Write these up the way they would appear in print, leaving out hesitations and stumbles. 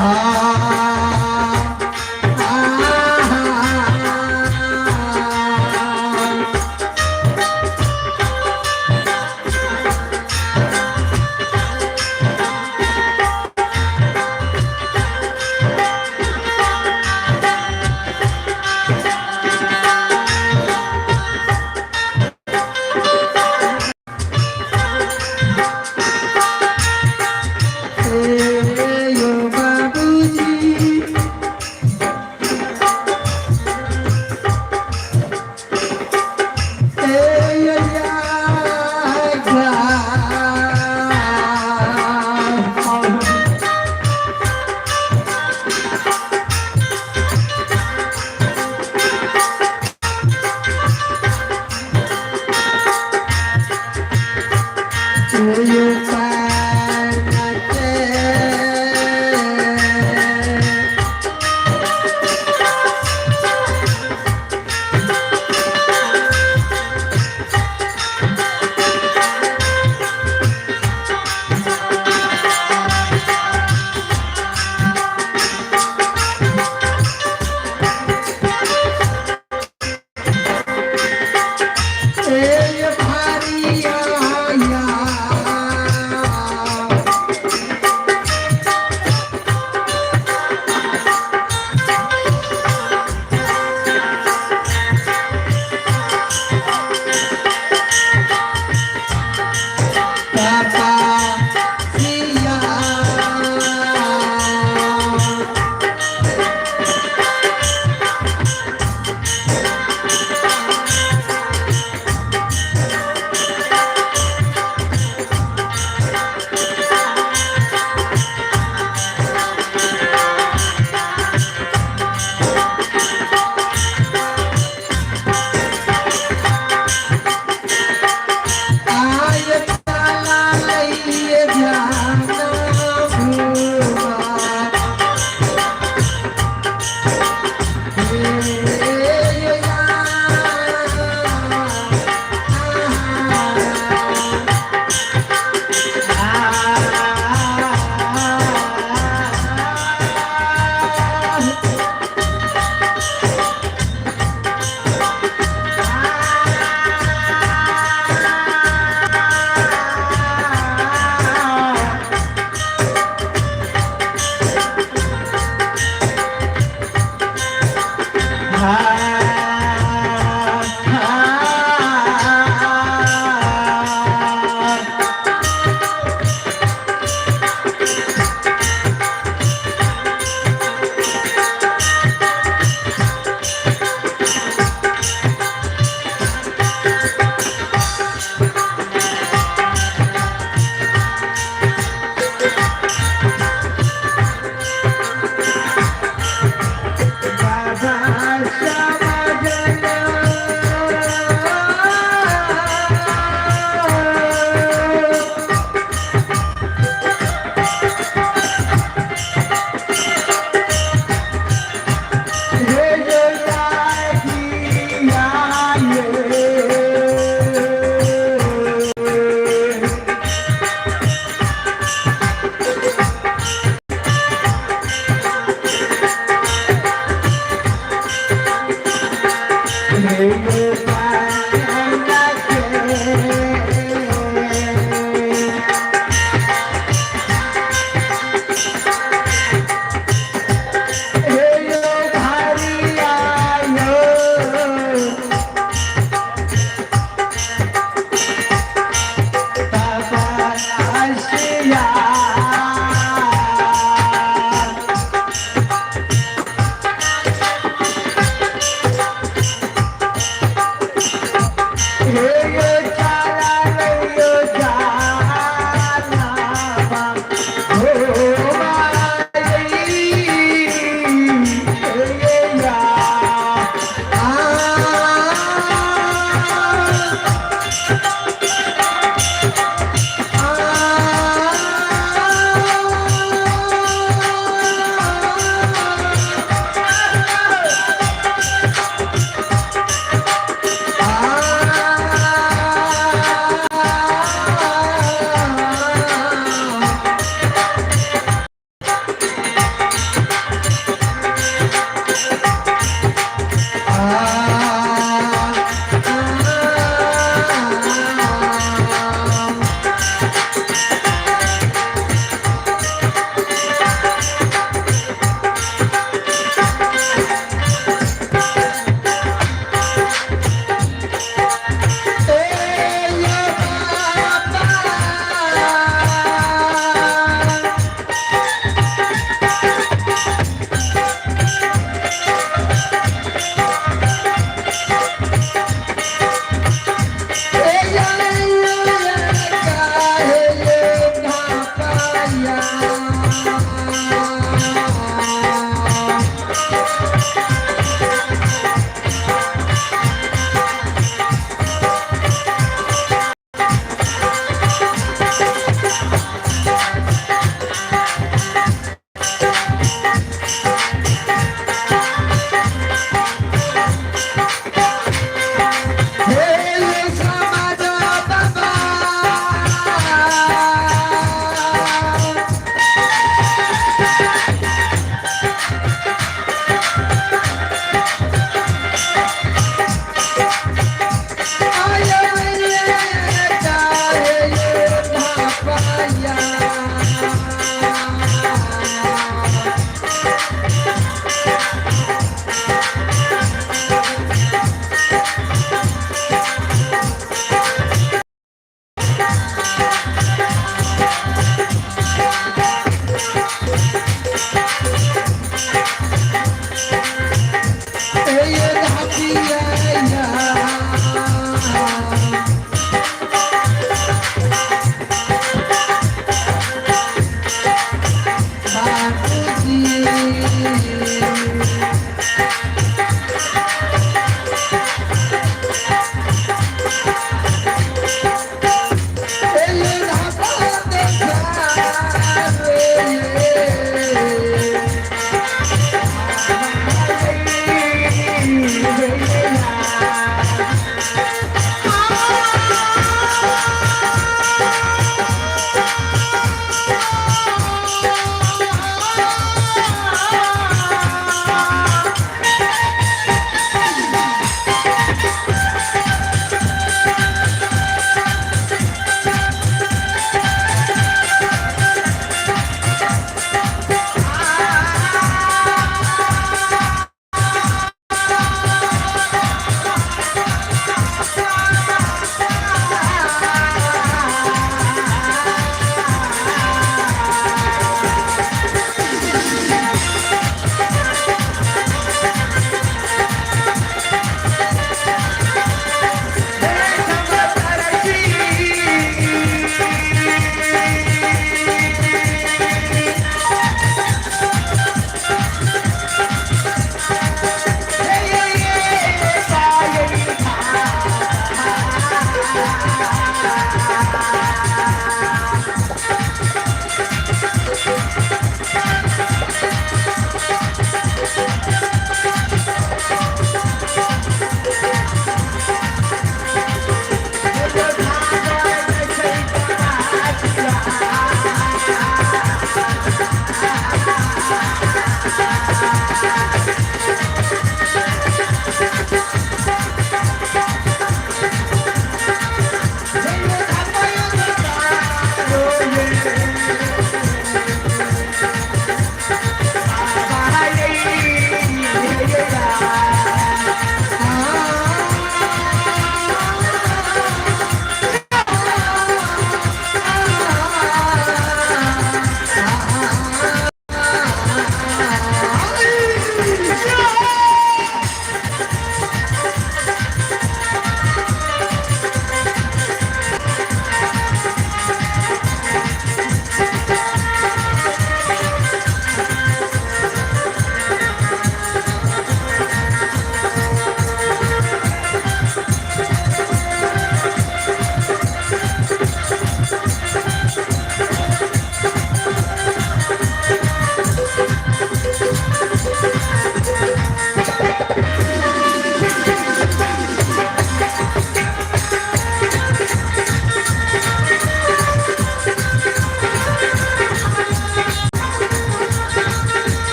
Ah.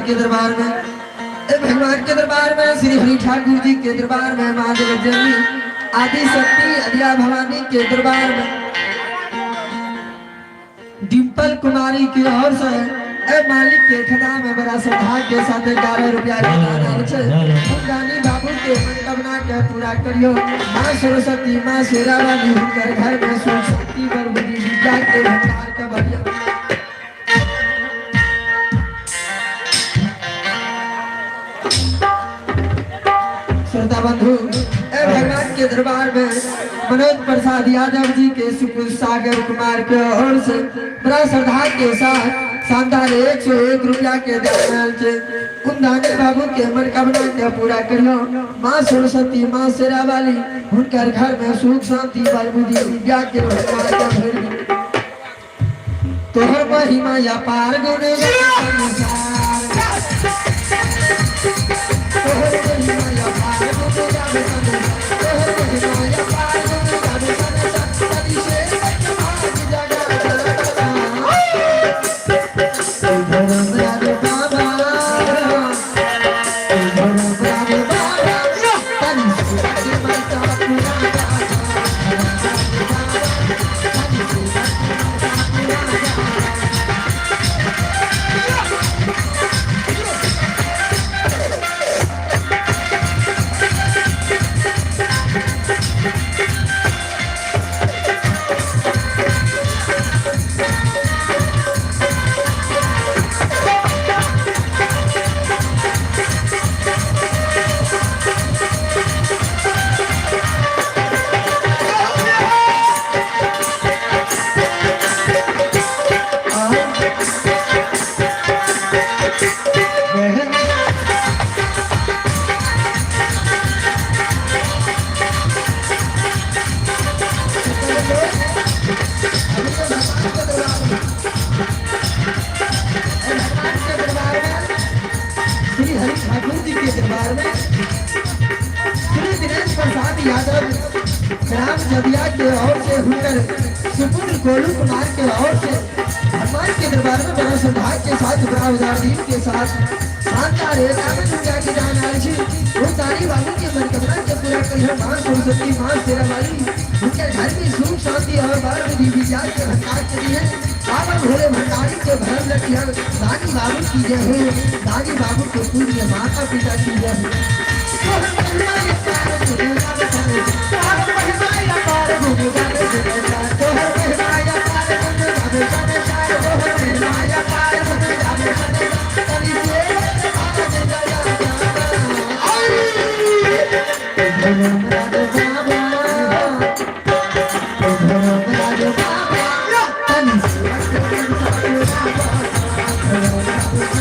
के दरबार में, ए भगवान के दरबार में, श्री हरि ठाकुर जी के दरबार में, माँ जगत जननी आदि शक्ति अदिया भवानी के दरबार में, डिम्पल कुमारी की ओर से ए मालिक के खदा में बड़ा सौभाग्य के साथ 11 रुपया के दान आयल छै। दानी बाबू के मनोकामना के पूरा करियो। माँ सरस्वती माँ शेरा वाली हुनकर घर में सुख शांति बर बुद्धि विद्या के भंडार के भरियो। श्रोता बंधु, ए भगवान के दरबार में मनोज प्रसाद यादव जी के सुपुत्र सागर कुमार के ओर से बड़ा श्रद्धा के साथ शानदार 101 रुपया के दान छै। उन दानी बाबू के मनोकामना के पूरा करियो। माँ सरस्वती माँ शेरा वाली हुनकर घर में सुख शांति बल बुद्धि विद्या के भंडार के भर दियो। तोहर महिमा अपार गुण संसार, तोहर महिमा अपार गुण गावे संसार, तोहर महिमा अपार गुण गावे संसार, तनि सेवक भाग जगा जगा। धर्मराज बाबा, धर्मराज बाबा, तनि सेवक मनसा पूरा दाता। धर्मराज बाबा, तनि सेवक मनसा पूरा दाता। श्री हरि ठाकुर जी के दरबार में श्री दिनेश प्रसाद यादव ग्राम जदिया के ओर से हुनकर सुपुत्र गोलू कुमार के ओर से हनुमान के दरबार में बड़ा सौभाग्य के साथ बड़ा उदारदीन के साथ शानदार 51 रुपया के दान आयल छी। वो दानी बाबू के मनोकामना के पूरा करियो। माँ सरस्वती माँ शेरा वाली उनके घर में सुख शांति और बाल बुद्धि विद्या के भंडार के लिए बाबा भोले भंडारी के भरम रखिया। दानी बाबू की जय हो, दानी बाबू के पूज्य माता पिता की जय हो। तोहर महिमा अपार गुण गावे संसार, तोहर महिमा अपार गुण गावे संसार, तोहर महिमा अपार गुण गावे संसार, तोहर महिमा अपार गुण गावे संसार, तनि सेवक भाग जगा जगा। धर्मराज बाबा, धर्मराज बाबा, तनि सेवक मनसा पूरा दाता। धर्मराज बाबा, तनि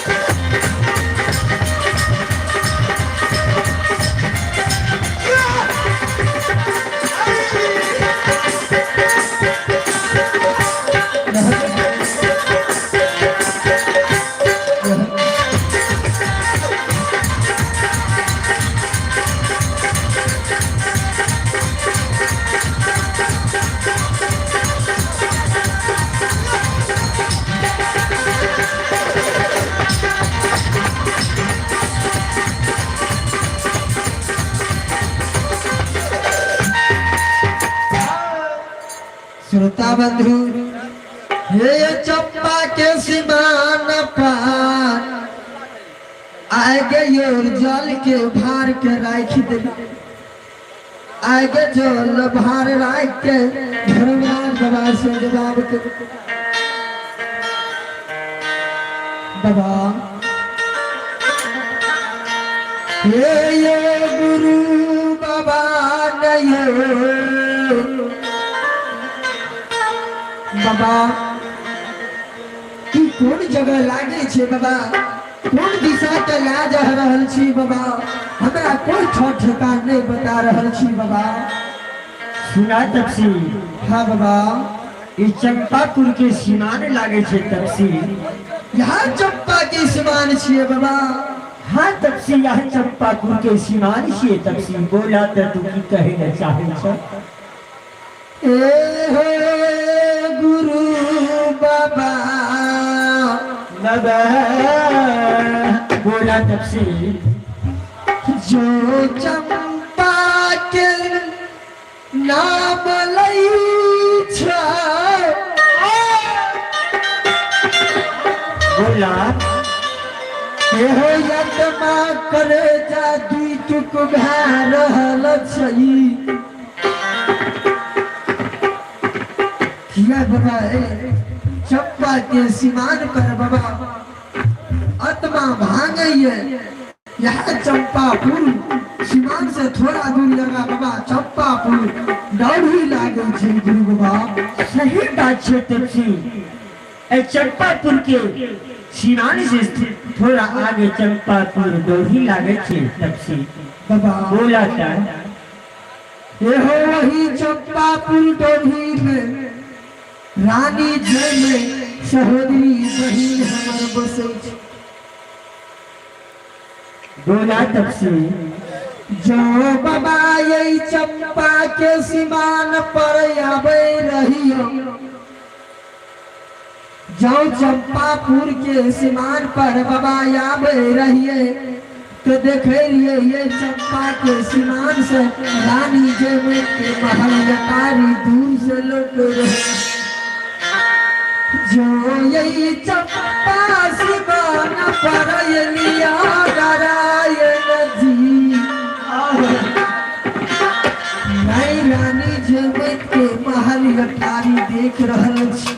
सेवक मनसा पूरा दाता। श्रोता बंधु, हे चंपा के सीमान पार आए गए जल के भार के राख दे, आए गए जल भार राख के धर्मराज बाबा से जवाब के बाबा हे ये गुरु बाबा नहीं बाबा, ई कोन जगह लागे छे बाबा, कोन दिशा के ला जा रहल छी बाबा, हमरा कोई ठोर ठिकान नहीं बता रहल छी बाबा। सुना तपसी। हाँ बाबा। ई चंपापुर के सीमान लागे छे तपसी। यहाँ चंपा के सीमान छिए बाबा। हाँ तपसी, यहाँ चंपापुर के सीमान छिए तपसी। बोला त तू की कहे न चाहे छ? ए हो गुरु बाबा। बाबा, बोला तपसी। जो चंपा के नाम लै छ। बोला। एहो यत्मा करे जा दुई टुक भए रहल छै। किया बाबा, ए चंपा के सीमान पर बाबा आत्मा भांगैये। यह चंपापुर सीमान से थोड़ा दूर लगा बाबा चंपापुर डौढ़ी लागै छै गुरु बाबा। सही बात छै तपसी, ए चंपापुर के सीमान से थोड़ा आगे चंपापुर डोरी लागे छै तपसी। बाबा। बोला था। एहो वही चंपापुर डोरी में रानी जय में सहोदरी बहिन हमर बसै छै। बोला तपसी। जो बाबा यही चंपा के सीमान पर आबै रहियो, जो चंपापुर के सीमान पर बाबा आबै रहिए तो देखे लिए ये चंपा के सीमान से रानी जय के महल अटारी दूर से लौट रहे। जो यही चंपा सीमान पर लिया नारायण जी, नहीं रानी जमत के महल अटारी देख रहल छी।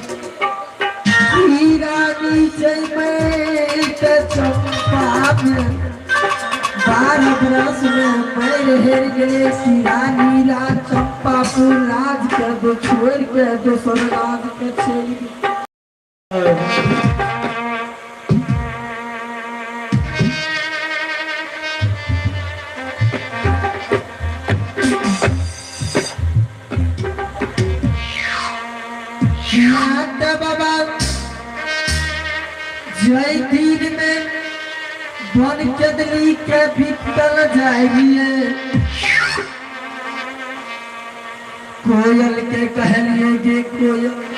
ई रानी जमत चंपा में 12 बरस में पैर हेर गेले कि रानी राज चंपापुर राज के दो छोड़ के दोसर राज के चलि गेल। नाथ बाबा जय दिन में बन केदली के बीतल जाइए, कोयल के कहलिए गे कोयल।